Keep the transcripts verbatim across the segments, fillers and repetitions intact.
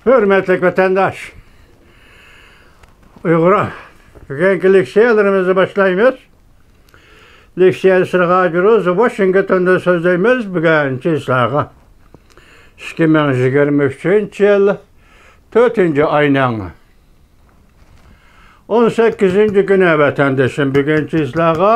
ھۆرمەتلىك ۋەتەنداش، ئۇيغۇر، بۈگۈنكى لېكسىيەلىرىمىزنى باشلايمىز. لېكسىيە سىرغاجروز ۋاشىنگتوندا سۆزلەيمىز. بۈگۈن چىسلاغا ئىككى مىڭ يىگىرمە ئۈچىنچى يىل تۆتىنچى ئاينىڭ ئون سەككىزىنچى كۈنى ۋەتەندىشىم، بۈگۈن چىسلاغا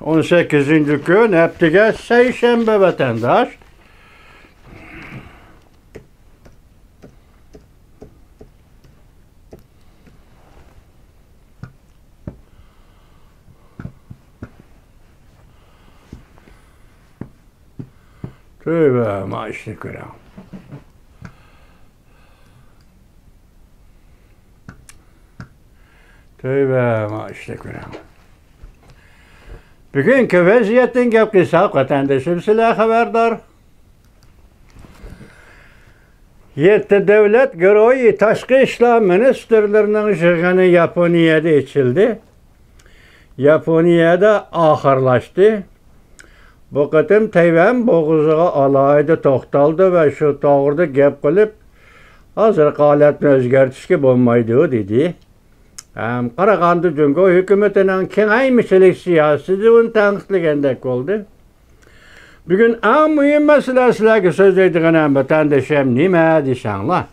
ئون سەككىزىنچى كۈن، ھەپتىگە سەيشەنبە ۋەتەنداش. تۆۋە مائاشنى كۆرۈڭ. تۆۋە مائاشنى كۆرۈڭ. بۈگۈنكى ۋەزىيەتتىن گەپ قىلساق، ۋەتەندىشىم، سىلەر خەۋەردار. يەتتە دۆلەت گۇرۇھى تاشقى ئىشلار مىنىستىرلىرىنىڭ يىغىنى ياپونىيەدە ئېچىلدى. ياپونىيەدە ئاخىرلاشتى. بۇ قېتىم تەيۋەن بوغۇزىغا ئالاھىدە توختالدى ۋە شۇ توغرىدا گەپ قىلىپ، ھازىرقى ھالەتنى ئۆزگەرتىشكە بولمايدۇ، دېدى. ھەم قارىغاندا جۇڭگو ھۆكۈمىتىنىڭ كېڭەيمىچىلىك سىياسىتى ئۇنى تەنقىدلىگەندەك بولدى. بۈگۈن ئەڭ مۇھىم مەسىلە سىلەرگە سۆزلەيدىغىنىم، ۋەتەندىشىم، نېمە دېسەڭلار؟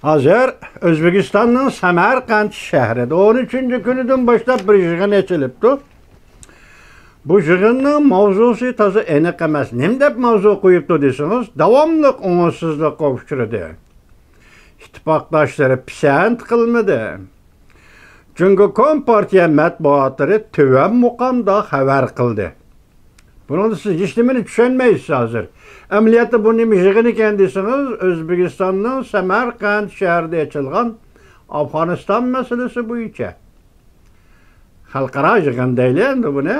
ھازىر ئۆزبېكىستاننىڭ سەمەرقەنت شەھىرىدە ئون ئۈچىنچى كۈنىدىن باشلاپ بىر يىغىن ئېچىلىپتۇ. بۇ يىغىننىڭ ماۋزۇسى تازا ئېنىق ئەمەس. نېمە دەپ ماۋزۇ قويۇپتۇ دېسىڭىز، داۋاملىق ئوڭۇشسىزلىققا ئۇچرىدى. ئىتتىپاقداشلىرى پىسەنت قىلمىدى. جۇڭگو كومپارتىيە مەتبۇئاتلىرى تۆۋەن مۇقامدا خەۋەر قىلدى. بۇنىڭدا سىز ھېچنېمىنى چۈشەنمەيسىز ھازىر. ئەمەلىيەتتە بۇ نېمە يىغىن ئىكەن دېسىڭىز، ئۆزبېكىستاننىڭ سەمەرقەنت شەھىرىدە ئېچىلغان ئافغانىستان مەسىلىسى بويىچە خەلقئارا يىغىن دەيلى ئەمدى بۇنى.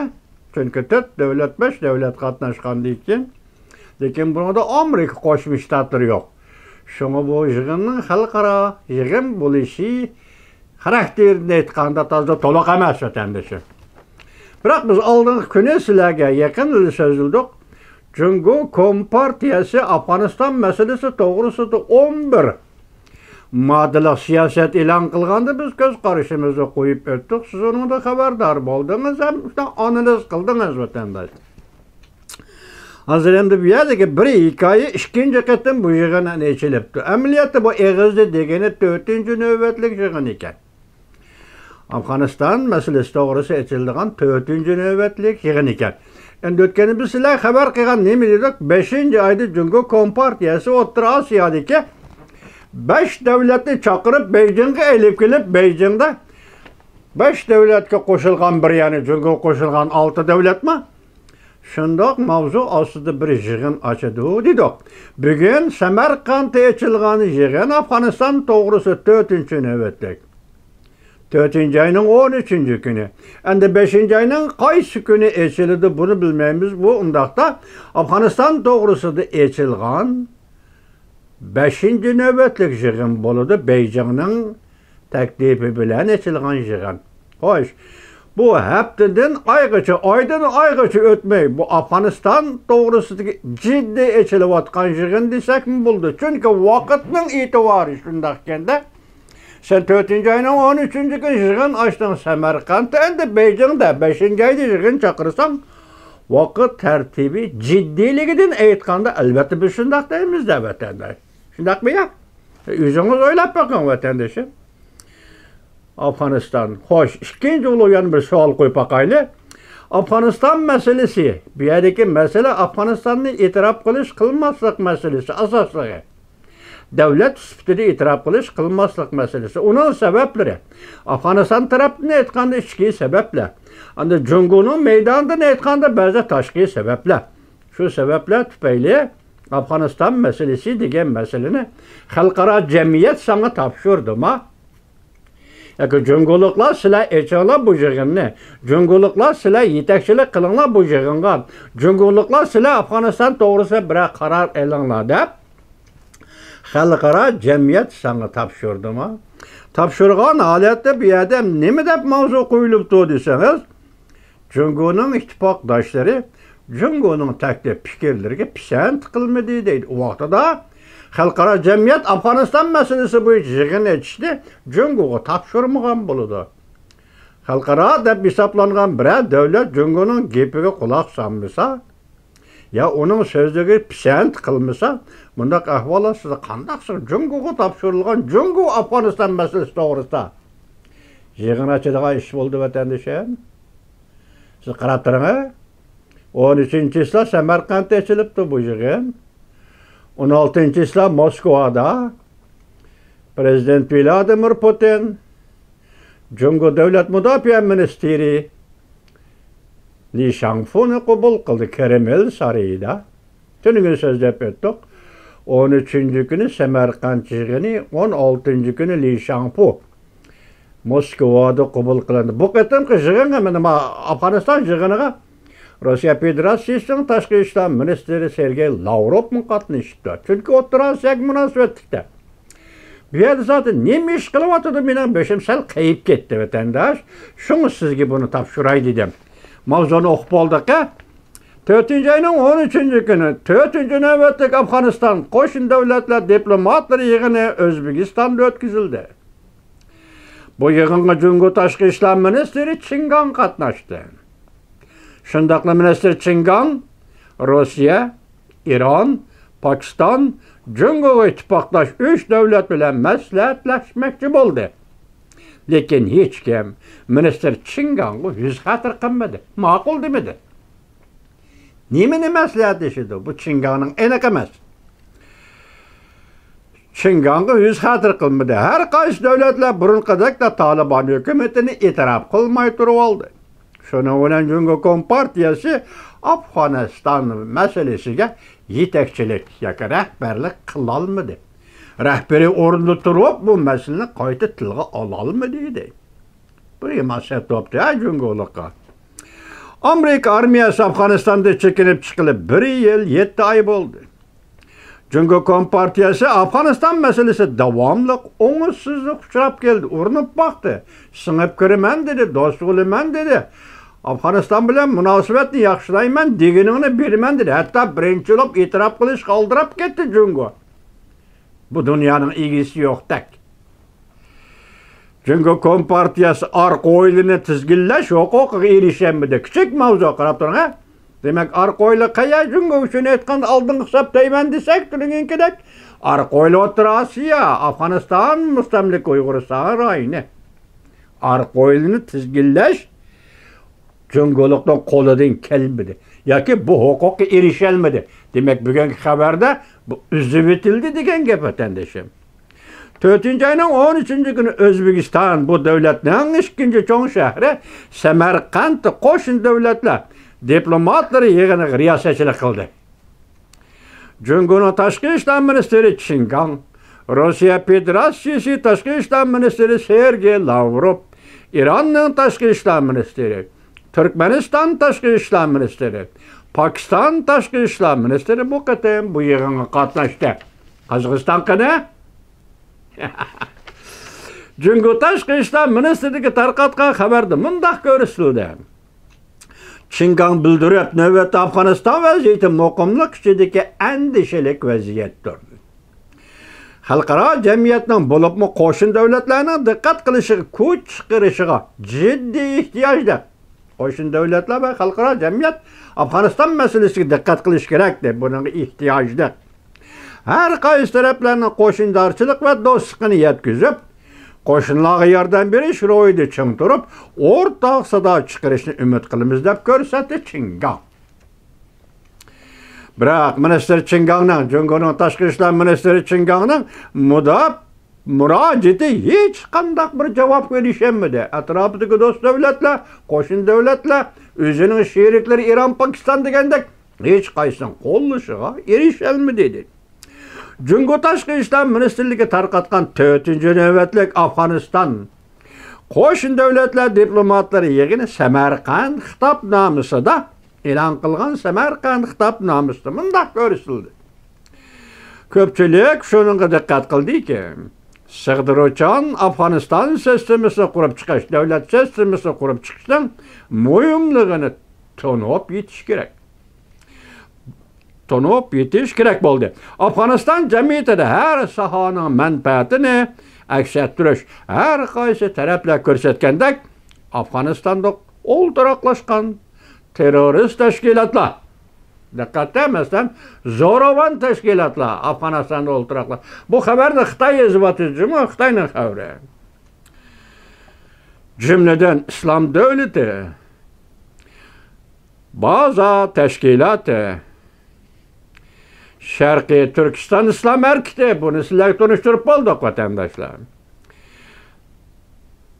چۈنكى تۆت دۆلەت، بەش دۆلەت قاتناشقاندىن كېيىن، لېكىن بۇنىڭدا ئامېرىكا قوشما شتاتلىرى يوق. شۇڭا بۇ يىغىننىڭ خەلقئارا يىغىن بولۇشى خاراكتېرىدىن ئېيتقاندا تازا تولۇق ئەمەس، ۋەتەندىشىم. بىراق بىز ئالدىنقى كۈنى سىلەرگە يېقىن سۆزلىدۇق. جۇڭگو كومپارتىيەسى ئافغانىستان مەسىلىسى توغرىسىدا ئون بىر ماددىلىق سىياسەت ئېلان قىلغاندا، بىز كۆز قارىشىمىزنى قويۇپ ئۆتتۇق. سىز ئۇنىڭدىن خەۋەردار بولدىڭىز ھەم شۇنداق ئانالىز قىلدىڭىز، ۋەتەنداش. ھازىر ئەمدى بۇ يەردىكى بىر ھېكايە، ئىككىنچى قېتىم بۇ يىغىن ئېچىلىپتۇ. ئەمەلىيەتتە بۇ ئېغىزدا دېگىنى تۆتىنچى نۆۋەتلىك يىغىن ئىكەن. ئافغانىستان مەسىلىسى توغرىسى ئېچىلىدىغان تۆتىنچى نۆۋەتلىك يىغىن ئىكەن. ئەمدى ئۆتكەندە بىز سىلەرگە خەۋەر قىلغان نېمە دېدۇق؟ بەشىنچى ئايدا جۇڭگو كومپارتىيەسى ئوتتۇرا ئاسىيادىكى بەش دۆلەتنى چاقىرىپ، بېيجىڭغا ئېلىپ كېلىپ، بېيجىڭدا بەش دۆلەتكە قوشۇلغان بىر، يەنى جۇڭگو قوشۇلغان ئالتە دۆلەتمۇ شۇنداق ماۋزۇ ئاستىدا بىر يىغىن ئاچىدۇ دېدۇق. بۈگۈن سەمەرقەنتتە ئېچىلغان يىغىن ئافغانىستان توغرىسى تۆتىنچى نۆۋەتلىك. تۆتىنچى ئاينىڭ ئون ئۈچىنچى كۈنى. ئەمدى بەشىنچى ئاينىڭ قايسى كۈنى ئېچىلىدۇ، بۇنى بىلمەيمىز. بۇ ئۇنداقتا ئافغانىستان توغرىسىدا ئېچىلغان بەشىنچى نۆۋەتلىك يىغىن بولىدۇ، بېيجىڭنىڭ تەكلىپى بىلەن ئېچىلغان يىغىن. خوش، بۇ ھەپتىدىن ئايغىچە، ئايدىن ئايغىچە ئۆتمەي، بۇ ئافغانىستان توغرىسىدىكى جىددىي ئېچىلىۋاتقان يىغىن دېسەكمۇ بولىدۇ. چۈنكى ۋاقىتنىڭ ئېتىبارى شۇنداق ئىكەندە، سەن تۆتىنچى ئاينىڭ ئون ئۈچىنچى كۈنى يىغىن ئاچتىڭ سەمەرقەنتتە، ئەمدى بېيجىڭدا بەشىنچى ئايدا يىغىن چاقىرساڭ، ۋاقىت تەرتىپى جىددىيلىكىدىن ئېيتقاندا، ئەلۋەتتە، بىز شۇنداق دەيمىز-دە، ۋەتەنداش. شۇنداقمۇ يا؟ ئۆزىڭىز ئويلاپ بېقىڭ، ۋەتەندىشىم. ئافغانىستان. خوش، ئىككىنچى بولۇپ يەنە بىر سوئال قويۇپ باقايلى. ئافغانىستان مەسىلىسى، بۇ يەردىكى مەسىلە ئافغانىستاننى ئېتىراپ قىلىش، قىلماسلىق مەسىلىسى ئاساسلىقى. دۆلەت سۈپىتىدە ئېتىراپ قىلىش، قىلماسلىق مەسىلىسى. ئۇنىڭ سەۋەبلىرى. ئافغانىستان تەرەپتىن ئېيتقاندا ئىچكى سەۋەبلەر. ئاندىن جۇڭگونىڭ مەيداندىن ئېيتقاندا بەزى تاشقى سەۋەبلەر. شۇ سەۋەبلەر تۈپەيلى ئافغانىستان مەسىلىسى دېگەن مەسىلىنى خەلقئارا جەمئىيەت ساڭا تاپشۇردىما؟ ياكى جۇڭگولۇقلار سىلەر ئېچىڭلار بۇ يىغىننى، جۇڭگولۇقلار سىلەر يېتەكچىلىك قىلىڭلار بۇ يىغىنغا، جۇڭگولۇقلار سىلەر ئافغانىستان توغرىسىدا بىرەر قارار ئېلىڭلار دەپ، خەلقئارا جەمئىيەت ساڭا تاپشۇردىما؟ تاپشۇرغان ھالەتتە بۇ يەردە نېمە دەپ ماۋزۇ قويۇلۇپتۇ دېسىڭىز، جۇڭگونىڭ ئىتتىپاقداشلىرى جۇڭگونىڭ تەكلىپ پىكىرلىرىگە پىسەنت قىلمىدى دەيدۇ. ئۇ ۋاقتىدا خەلقئارا جەمئىيەت ئافغانىستان مەسىلىسى بويىچە يىغىن ئېچىشنى جۇڭگوغا تاپشۇرمىغان بولىدۇ. خەلقئارا دەپ ھېسابلانغان بىرەر دۆلەت جۇڭگونىڭ گېپىگە قۇلاق سالمىسا، يا ئۇنىڭ سۆزلىرىگە پىسەنت قىلمىسا، بۇنداق ئەھۋال ئاستىدا قانداقسىغا جۇڭگوغا تاپشۇرۇلغان جۇڭگو ئافغانىستان مەسىلىسى توغرىسىدا يىغىن ئاچىدىغان ئىش بولدى، ۋەتەندىشىم. سىز قاراپ تۇرۇڭ، ھە؟ ئون ئۈچىنچى چىسلا سەمەرقەنتتە ئېچىلىپتۇ بۇ يىغىن. ئون ئالتىنچى چىسلا موسكۋادا پرېزىدېنت ۋلادىمىر پۇتىن جۇڭگو دۆلەت مۇداپىئە مىنىستىرى لى شاڭفۇنى قوبۇل قىلدى كرېمل سارىيىدا. تۈنۈگۈن سۆزلەپ ئۆتتۇق. ئون ئۈچىنچى كۈنى سەمەرقەنت يىغىنى، ئون ئالتىنچى كۈنى لى شاڭفۇ موسكۋادا قوبۇل قىلىندى. بۇ قېتىمقى يىغىنغا، مانا، ئافغانىستان يىغىنىغا روسىيە فېدېراتسىيىسىنىڭ تاشقى ئىشلار مىنىستىرى سېرگېي لاۋروفمۇ قاتنىشىپتۇ. چۈنكى ئوتتۇرا ئاسىياگە مۇناسىۋەتلىكتە. بۇ يەردە زادى نېمە ئىش قىلىۋاتىدۇ، مېنىڭ بېشىم سەل قېيىپ كەتتى، ۋەتەنداش. شۇڭا سىزگە بۇنى تاپشۇراي دېدىم. ماۋزۇنى ئۇقۇپ بولدۇق-ھە. تۆتىنچى ئاينىڭ ئون ئۈچىنچى كۈنى تۆتىنچى نۆۋەتلىك ئافغانىستان قوشنا دۆلەتلەر دىپلوماتلىرى يىغىنى ئۆزبېكىستاندا ئۆتكۈزۈلدى. بۇ يىغىنغا جۇڭگو تاشقى ئىشلار مىنىستىرى چىن گاڭ قاتناشتى. شۇنداقلا مىنىستىر چىن گاڭ روسىيە، ئىران، پاكىستان، جۇڭگوغا ئىتتىپاقداش ئۈچ دۆلەت بىلەن مەسلىھەتلەشمەكچى بولدى. لېكىن ھېچكىم مىنىستىر چىن گاڭغا يۈز خاتىرە قىلمىدى، ماقۇل دېمىدى. نېمىنى مەسلىھەتلىشىدۇ؟ بۇ چىن گاڭنىڭ ئېنىقى ئەمەس. چىن گاڭغا يۈز خاتىرە قىلمىدى. ھەر قايسى دۆلەتلەر بۇرۇنقىدەكلا تالىبان ھۆكۈمىتىنى ئېتىراپ قىلماي تۇرۇۋالدى. شۇنىڭ بىلەن جۇڭگو كومپارتىيەسى ئافغانىستان مەسىلىسىگە يېتەكچىلىك ياكى رەھبەرلىك قىلالمىدى. رەھبىرىي ئورۇندا تۇرۇپ، بۇ مەسىلىنى قايتا تىلغا ئالالمىدى، دەيدۇ. بىر مەسلىھەت بوپتۇ، ھە، جۇڭگولۇققا. ئامېرىكا ئارمىيەسى ئافغانىستاندىن چېكىنىپ چىققىلى بىر يىل يەتتە ئاي بولدى. جۇڭگو كومپارتىيەسى ئافغانىستان مەسىلىسى داۋاملىق ئوڭۇشسىزلىققا ئۇچراپ كەلدى. ئۇرۇنۇپ باقتى. سىڭىپ كىرىمەن دېدى، دوست بولىمەن دېدى. ئافغانىستان بىلەن مۇناسىۋەتنى ياخشىلايمەن، دېگىنىڭنى بېرىمەن دېدى. ھەتتا بىرىنچى بولۇپ ئېتىراپ قىلىشقا ئالدىراپ كەتتى جۇڭگو. بۇ دۇنيانىڭ ئىگىسى يوقتەك. جۇڭگو كومپارتىيەسى ئارقا ھويلىنى تىزگىنلەش ھوقۇقىغا ئېرىشەلمىدى. كىچىك ماۋزۇ، قاراپ تۇرۇڭ، ھە؟ دېمەك، ئارقا ھويلا قەيەر؟ جۇڭگو ئۈچۈن ئېيتقاندا، ئالدىنقى سەپتە دەيمەن دېسەك، تۈنۈگۈنكىدەك ئارقا ھويلا ئوتتۇرا ئاسىيا، ئافغانىستان، مۇستەملىكە ئۇيغۇرىستان رايونى. ئارقا ھويلىنى تىزگىنلەش جۇڭگولۇقنىڭ قولىدىن كەلمىدى ياكى بۇ ھوقۇققا ئېرىشەلمىدى. دېمەك، بۈگۈنكى خەۋەردە بۇ ئۈزۈۋېتىلدى دېگەن گەپ، ۋەتەندىشىم. تۆتىنچى ئاينىڭ ئون ئۈچىنچى كۈنى ئۆزبېكىستان بۇ دۆلەتنىڭ ئىككىنچى چوڭ شەھىرى سەمەرقەنتتە قوشنا دۆلەتلەر دىپلوماتلىرى يىغىنىغا رىياسەتچىلىك قىلدى. جۇڭگونىڭ تاشقى ئىشلار مىنىستىرى چىن گاڭ، روسىيە فېدېراتسىيىسى تاشقى ئىشلار مىنىستىرى سېرگېي لاۋروف، ئىراننىڭ تاشقى ئىشلار مىنىستىرى، تۈركمەنىستان تاشقى ئىشلار مىنىستىرى، پاكىستان تاشقى ئىشلار مىنىستىرى بۇ قېتىم بۇ يىغىنغا قاتناشتى. قازاقىستان قېنى؟ جۇڭگو تاشقى ئىشلار مىنىستىرلىكى تارقاتقان خەۋەردە مۇنداق كۆرسىتىلدى. چىن گاڭ بىلدۈرۈپ، نۆۋەتتە ئافغانىستان ۋەزىيىتى مۇقىملىق ئىچىدىكى ئەندىشىلىك ۋەزىيەتتۇر. خەلقئارا جەمئىيەتنىڭ، بولۇپمۇ قوشنا دۆلەتلەرنىڭ دىققەت قىلىشىغا، كۈچ چىقىرىشىغا جىددىي ئېھتىياجدۇر. قوشنا دۆلەتلەر ۋە خەلقئارا جەمئىيەت ئافغانىستان مەسىلىسىگە دىققەت قىلىشى كېرەك، دەپ، بۇنىڭغا ئېھتىياجدۇر. ھەر قايسى تەرەپلەرنىڭ قوشنىدارچىلىق ۋە دوستلۇقىنى يەتكۈزۈپ، قوشنىلارغا ياردەم بېرىش روھىدا چىڭ تۇرۇپ، ئورتاق سادا چىقىرىشنى ئۈمىد قىلىمىز، دەپ كۆرسەتتى چىن گاڭ. بىراق، مىنىستىر چىن گاڭنىڭ، جۇڭگونىڭ تاشقى ئىشلار مىنىستىرى چىن گاڭنىڭ مۇداپ مۇراجىئىتى ھېچقانداق بىر جاۋابقا ئېرىشەلمىدى. ئەتراپىدىكى دوست دۆلەتلەر، قوشنا دۆلەتلەر، ئۆزىنىڭ شېرىكلىرى ئىران، پاكىستان دېگەندەك، ھېچقايسىنىڭ قوللىشىغا ئېرىشەلمىدى، دېدى. جۇڭگو تاشقى ئىشلار مىنىستىرلىكى تارقاتقان تۆتىنچى نۆۋەتلىك ئافغانىستان قوشنا دۆلەتلەر دىپلوماتلىرى يىغىنى سەمەرقەنت خىتابنامىسىدا ئېلان قىلغان سەمەرقەنت خىتابنامىسىدا مۇنداق كۆرسىتىلدى. كۆپچىلىك شۇنىڭغا دىققەت قىلدىكى، سىغدۇرۇشچان ئافغانىستان سىستېمىسىنى قۇرۇپ چىقىش، دۆلەت سىستېمىسىنى قۇرۇپ چىقىشنىڭ مۇھىملىقىنى تونۇپ يېتىش كېرەك. تونۇپ يېتىش كېرەك بولدى. ئافغانىستان جەمئىيىتىدە ھەر ساھەنىڭ مەنپەئەتىنى ئەكس ئەتتۈرۈش، ھەر قايسى تەرەپلەر كۆرسەتكەندەك، ئافغانىستاندا ئولتۇراقلاشقان تېررورىست تەشكىلاتلار، دىققەتتە، مەسىلەن، زوراۋان تەشكىلاتلار ئافغانىستاندا ئولتۇراقلار. بۇ خەۋەرنى خىتاي يېزىۋاتىدۇ جۇمۇ، خىتاينىڭ خەۋىرى. جۈملىدىن ئىسلام دۆلىتى، بازا تەشكىلاتى، شەرقىي تۈركىستان ئىسلام ھەرىكىتى، بۇنى سىلەرگە تونۇشتۇرۇپ بولدۇق، ۋەتەنداشلار.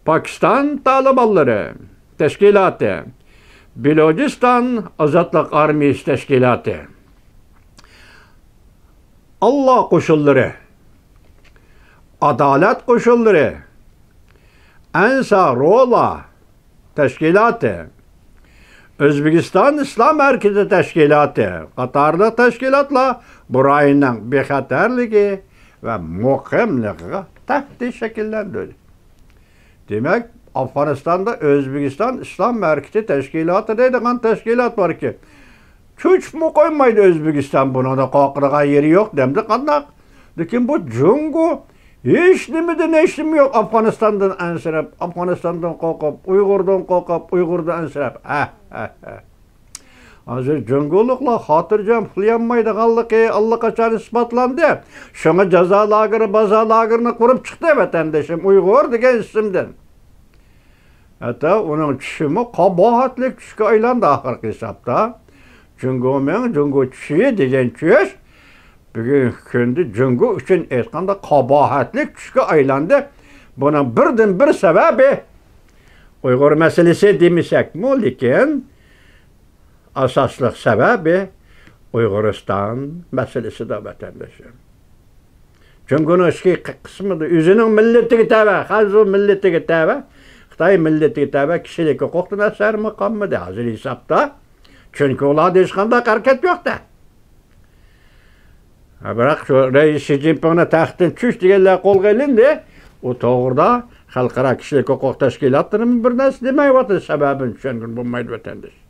پاكىستان تالىبانلىرى تەشكىلاتى، بىلوچىستان ئازادلىق ئارمىيىسى تەشكىلاتى، ئاللا قوشۇنلىرى، ئادالەت قوشۇنلىرى، ئەنسارۇللا تەشكىلاتى، ئۆزبېكىستان ئىسلام ھەرىكىتى تەشكىلاتى قاتارلىق تەشكىلاتلار بۇ رايوننىڭ بىخەتەرلىكى ۋە مۇقىملىقىغا تەھدىت شەكىللەندۈردى. دېمەك، ئافغانىستاندا ئۆزبېكىستان ئىسلام ھەرىكىتى تەشكىلاتى دەيدىغان تەشكىلات باركى، چۆچۈپمۇ قويمايدۇ ئۆزبېكىستان، بۇنىڭدا قورقىدىغان يېرى يوق دەمدى قانداق؟ لېكىن بۇ جۇڭگو ھېچ نېمىدىن، ھېچ نېمە يوق، ئافغانىستاندىن ئەنسىرەپ، ئافغانىستاندىن قورقۇپ، ئۇيغۇردىن قورقۇپ، ئۇيغۇردىن ئەنسىرەپ. ھە، ھە، ھە. ھازىر جۇڭگولۇقلار خاتىرجەم ئۇخلىيالمايدىغانلىقى ئاللىقاچان ئىسپاتلاندى. شۇڭا جازا لاگېرى، بازا لاگېرىنى قۇرۇپ چىقتى ۋەتەندىشىم ئۇيغۇر دېگەن ئىسىمدىن. ھەتتا ئۇنىڭ چۈشىمۇ قاباھەتلىك چۈشكە ئايلاندى ئاخىرقى ھېسابتا. جۇڭگو مېڭ، جۇڭگو چۈشى دېگەن چۈش بۈگۈنكى كۈندە جۇڭگو ئۈچۈن ئېيتقاندا قاباھەتلىك چۈشكە ئايلاندى. بۇنىڭ بىردىن بىر سەۋەبى ئۇيغۇر مەسىلىسى دېمىسەكمۇ، لېكىن ئاساسلىق سەۋەبى ئۇيغۇرىستان مەسىلىسىدە، ۋەتەنداشلار. جۇڭگونىڭ ئىچكى قىسمىدا ئۆزىنىڭ مىللىتىگە تەۋە، خەنزۇ مىللىتىگە تەۋە، خىتاي مىللىتىگە تەۋە كىشىلىك ھوقۇقتىن ئەسەرمۇ قالمىدى ھازىر ھېسابتا. چۈنكى ئۇلاردا ھېچقانداق ھەرىكەت يوق-دە. ھە، بىراق شۇ رەئىس شى جىنپىڭنى تەختتىن چۈش دېگەنلەر قولغا ئېلىندى. ئۇ توغرىدا خەلقئارا كىشىلىك ھوقۇق تەشكىلاتلىرىمۇ بىر نەرسە دېمەيۋاتىدۇ. سەۋەبىنى چۈشەنگىلى بولمايدۇ، ۋەتەنداش.